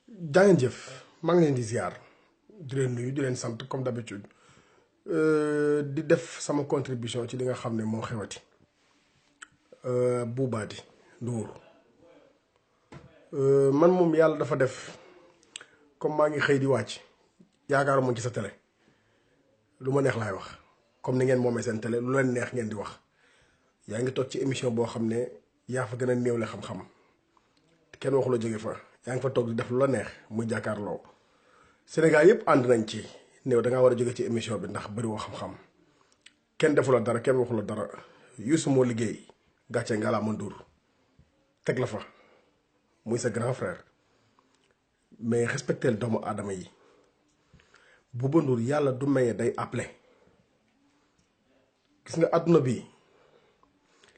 jaa jëf maa ngi leen di ziar di leen nuyu di leen sant comme d'habitude di def sama contribution ci li nga xam ne moo xewati Boubady Ndour man moom yàlla dafa def comme maa ngi xëy di wàcc yaakaaruma ci sa télé lu ma neex laay wax comme ni ngeen moomee seen télé lu leen neex ngeen di wax yaa ngi toog ci émission boo xam ne yaa fa gën a néewle xam-xam kenn waxu la jóge fa yaa ngi fa toog di def lu la neex muy jàkkaarloo Sénégal yëpp ànd nañ ci néew da ngaa war a jóge ci émission bi ndax bëri woo xam-xam kenn defu la dara kenn waxu la dara Youssou moo liggéey gàcce ngalaama Ndour teg la fa muy sa grand frère mais respecteel doomu aadama yi Bouba Ndour yàlla du maye day appelé gis nga àdduna bi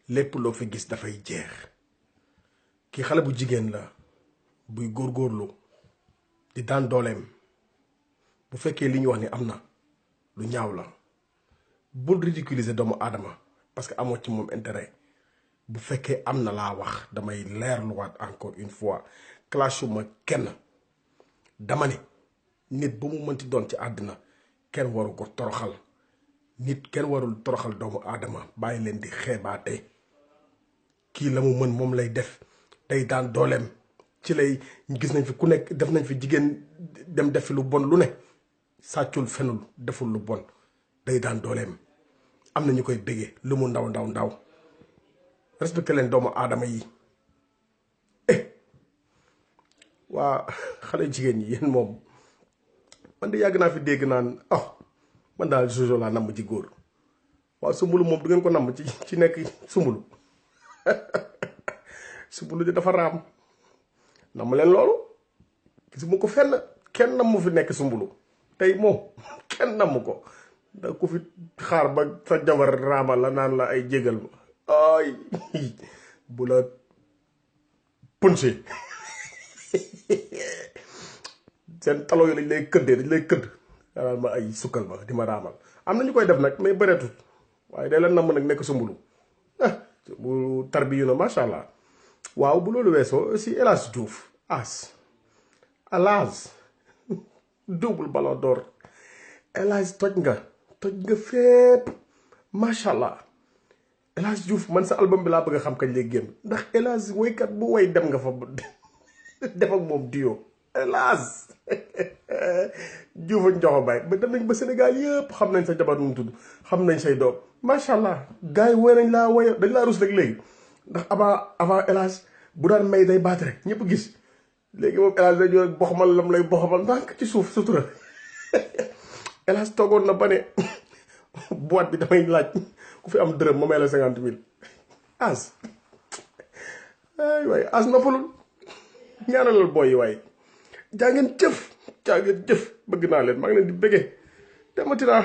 lépp loo fi gis dafay jeex kii xale bu jigéen la buy góorgóorlu di daan dooleem bu fekkee li ñu wax ni am na lu ñaaw la bul ridiculiser doomu aadama parce que amoo ci moom intérêt bu fekkee am na laa wax damay leerluwaat encore une fois clashuma kenn dama ne nit ba mu mënti doon ci àddina kenn waru ko toroxal nit kenn warul toroxal doomu aadama bàyyi leen di xeebaate kii la mu mën moom lay def day daan dooleem ci lay gis nañ fi ku nekk def nañ fi jigéen dem def fi lu bon lu ne sàccul fenul deful lu bon day daan dooleem am na ñu koy bëggee lu mu ndaw ndaw ndaw respecté leen doomu aadama yi waa xale jigéen ñi yéen moom man de yàgg naa fi dégg naan man daal Jojo laa namm ci góor waaw sumbulu moom du ngeen ko namm ci nekk sumbulu sumbulu di dafa raam namm leen loolu gisuma ko fenn kenn namm fi nekk sumbulu tey moom kenn namm ko da ku fi xaar ba sa jabar raama la naan la ay jégal ma ay bu la punché seen talo yi lañ lay këddee dañ lay këdd daanaan ma ay sukkal ma di ma raamal am na ñu koy def nag mais bëreetut waaye day la namm nag nekk sumbulu bu tarbiyu na macha allah. waaw bu loolu weesoo aussi El Hadj Diouf Alaz double ballon d'or El Hadj toj nga fépp macha allah. El Hadj Diouf man sa album bi laa bëgg a xam kañ lay génn ndax El Hadj woykat bu woy dem nga fa def ak moom duo El Hadj Diouf ak Njoxo Baay ba dem nañ ba Sénégal yëpp xam nañ sa jabar nu mu tudd xam nañ say doom macha allah gars yi woy nañ laa woy dañ laa rus rek léegi ndax avant El Hadj bu daan may day baat rek ñëpp gis léegi moom El Hadj day ñëw boxamal lam lay boxamal ndànk ci suuf sutura El Hadj toogoon na ba ne boîte bi damay laaj ku fi am dërëm ma may la 50 000 ay waay noppalul ñaanalal booy yi waaye jaa ngeen jëf bëgg naa leen maa ngi leen di bëggee demati naa